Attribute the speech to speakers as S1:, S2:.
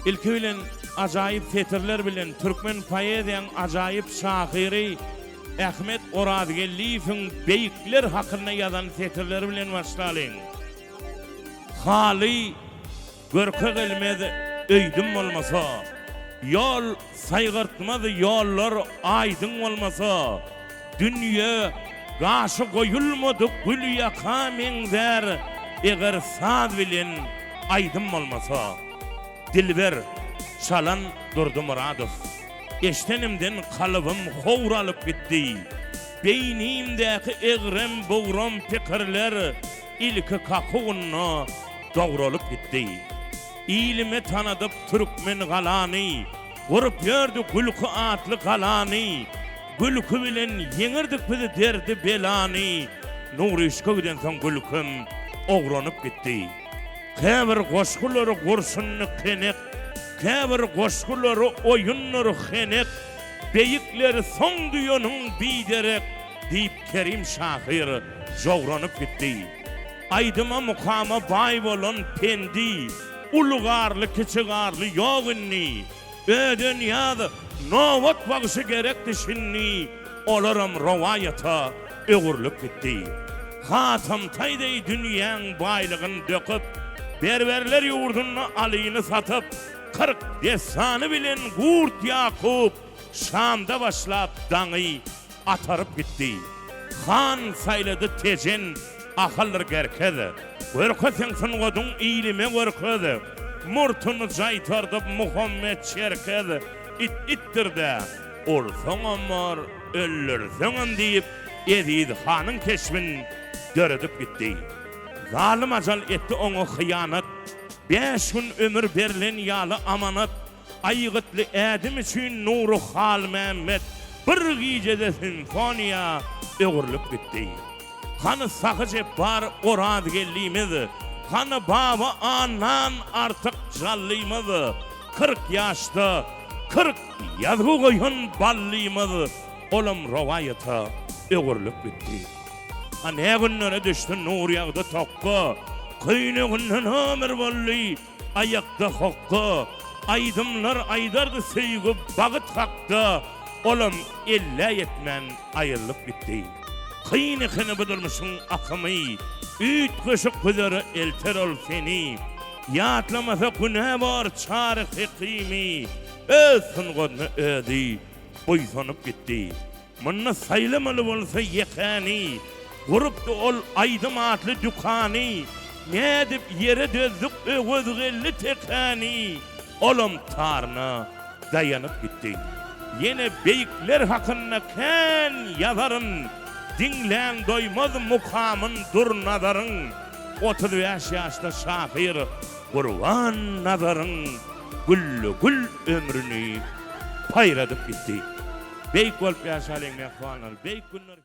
S1: Ilki bilen ajaýyp setirler bilen türkmen poeziýaň ajaýyp şahyry Ahmet Orazgeldiýewiň beýikler hakynda ýazan setirleri bilen başlalyň. Haly görke gelmez öýdüm bolmasa, Ýol saýgartmaz ýollar aýdyň bolmasa, Dünýe gaşy goýulmadyk gülýaka meňzär, Eger saz bilen aýdym bolmasa. Dilber, Çalan Durdy Myradow. Eşdenimden kalbym howr alyp gitdi. Beýnimdäki egrem-bugram pikirler ilki kakuwynda dogralyp gitdi. Ilime tanadyp türkmen galany, Gurup ýördi gülki atly galany. Gülki bilen ýeňirdik biz derdi-belany, Nury yşka gidensoň gülkim ogranyp gitdi. Käbir goşgulary gurşunly kenek, Käbir goşgulary oýundyr henek, Beýikleri soň duýanyň biderek, Diýip Kerim şahyr jowranyp gitdi. Aýdyma mukama baý bolan pendi, Uly garly kiçi garly ýok indi. Ödenýaz Nobat bagşy gerekdi şindi, Olaram rowaýata öwrülip gitdi. Hatamtaý deý dünýäň baýlygyn döküp, Berberler ýurdunda Alyny satyp, 40 dessany bilen Gurt Ýakup Şamda başlap daňy ataryp gitdi. Han saýlady Tejen, Ahaldyr Gerkez. Görkez seň sungatyň ilime görkez. Murtuny jaýtardyp Muhammet Çerkez, It itdir-dä, ursaňam bor, öldürseňem diýip, Eziz hanyň keşbin döredip gitdi. Zalym ajal etdi oňa hyýanat, Bäş gün ömür berlen ýaly amanat, Aýgytly ädim üçin Nury Halmämmet bir gijede simfoniýa öwrülip gitdi. Hany Sahy Jepbar Orazgeldimiz, hany Baba Annan Artyk Jallymyz, 40 ýaşda 40 ýazgy goýan Ballymyz, olam rowaýata öwrülip gitdi. Ha nä günlere düşdi Nurýagdy Tokga, köýneginden ömür boldy. Aýakda hokga, aýdymlar aýdardy söýgi, bagyt hakda, olam ellä ýetmän aýrylyp gitdi. Kyn ekeni bu durmuşyň akymy, üýtgeşik güzere elter ol seni. Ýatlamasa günä bor Çary Hekimi, öz sungatyna özi buýsanyp gitdi. Munda saýlamaly bolsa ýekäni, Gurupdy ol aýdym atly dükany, Nädip ýere dözdük Öwezgeldi tekäni, Olam taryna daýanyp gitdi. Ýene beýikler hakynda kän ýazaryn, Diňläň doýmaz mukamyn Durnazaryň, 35 ýaşda şahyr Gurban Nazaryň Gülle-gül ömrüni paýradyp gitdi. Beýik bolup ýaşalyň mähribanlar, beýik günler.